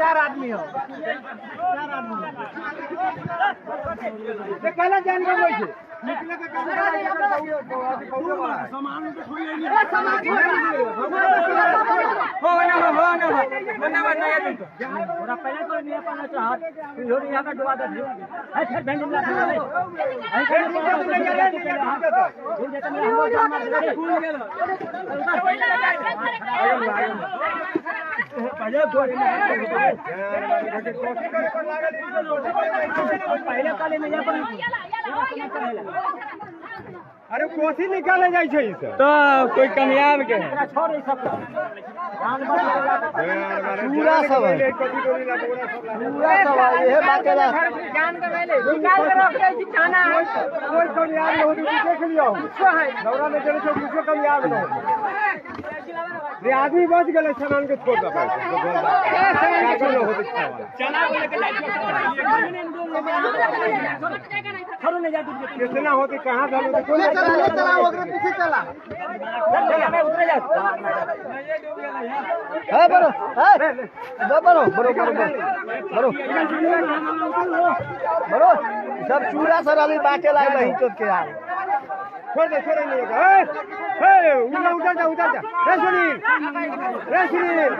चार आदमी हो। कहला जान के बोल छै निकले के काम हो ना हो ना हो ना ना या तुम पूरा पहले तो नहीं पाना चाहत फिर यहाँ का डुबा दे है फिर बैंड मिला दे है फिर पहले काले में जा पर अरे कोसी निकाले जाय छै ई सब तो कोई कामयाब के छोड़ ई सब पूरा सब है, पूरा सब है, यह बात है। जान के पहले निकाल के रख दे छी चाना है। कोई कामयाब न हो देख लियो दौरा में चले छो कुछो कामयाब न हो रे आदमी बच गेलै सामान के छोड़ दे चना बोले के छोड़ो नहीं जा कितना होते कहां धलो ले चला, ले चला, ओकरे पीछे चला। चला उतरे जा है बरो, है बरो बरो बरो बरो बरो सब चूड़ा सर अभी बाटे लाए बही चोट के यार। छोड़ दे, छोड़ नहीं ए ए उधर उधर जा, उधर जा रे सुनील, रे सुनील।